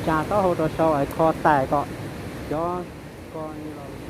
Tsa taub hau rau saud es kho tais kom cov ko los.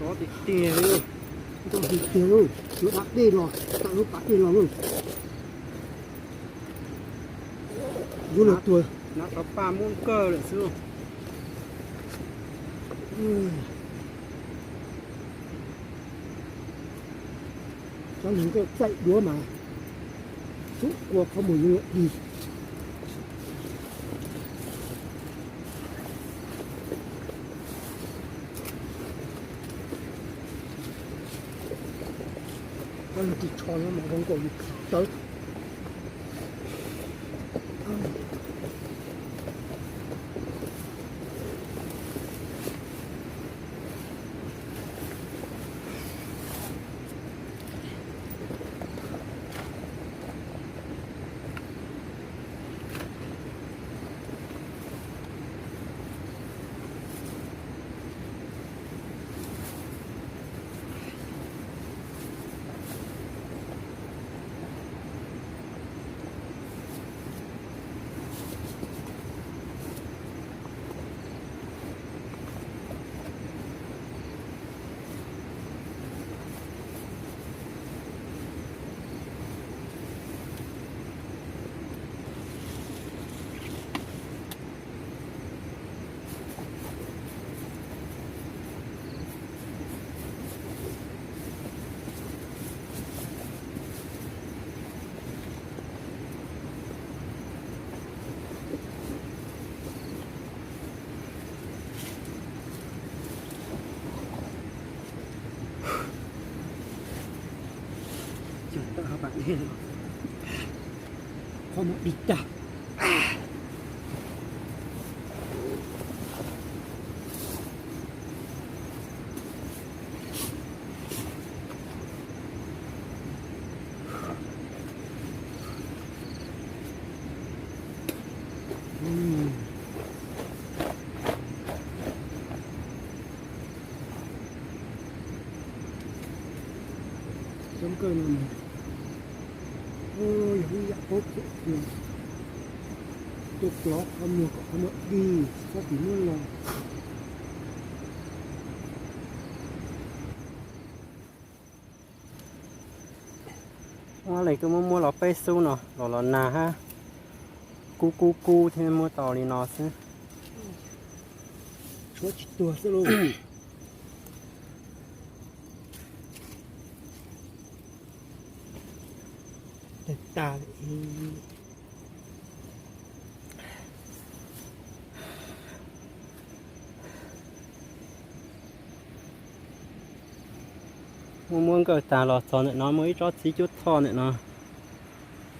Sov tiag tiag li, ntuj tiag tiag lauj, yuav dab dej los, tawm lub pas dej los lauj. Yuav luag tuag. Nab tau paj muab kawg lawm xwb. Cov neeg nkauj txaij duav mas txhub kua qhov muag yuav dig. Cov neeg ris tsho no mas zoo nkauj li tawv. Qhov muag dig tag. Cov nkauj no yog ib yam paub txuam kiag, tuaj clov qhov muag kom qhov muag dig tsis txhob tsis muab los. Ua li koj muab muab los peb xub no los los nag hab kub kub kub thiab muab tau li no xwb. Tshuav tsis tuag xwb lauj. Tag tas li. Muab muab nkawj tas los txog ntawm no muaj ib tsob txiv cuab thoj ntawm no,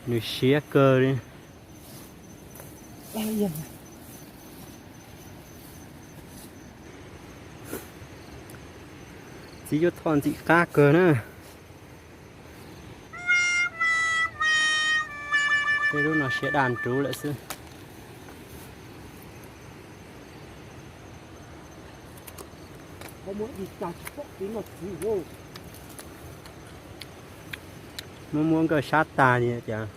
nws siav kawg li. Txiv cuab thoj ntxim qab kawg na. Tej lub no siav daj nruv lawm xwb. Qhov muag dig tag tsis pom kev noj txiv lauj. Muab muab nkawj sab tag li tias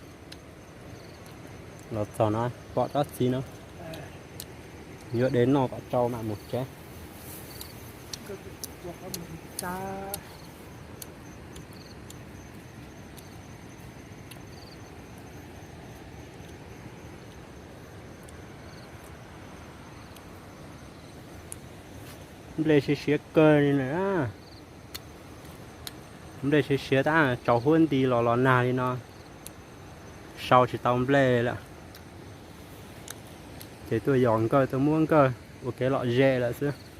los txog no pom tsob txiv no, yuav de noj kom tsau mam mus tsev. Nplej siav siav kawg li na. Nplej siav siav tab tsaus huab nti los los nag li no, sau tsis tau nplej lawm. Ces tuaj yos nkawj tuaj muab nkawj ua kev lom zem lawm xwb.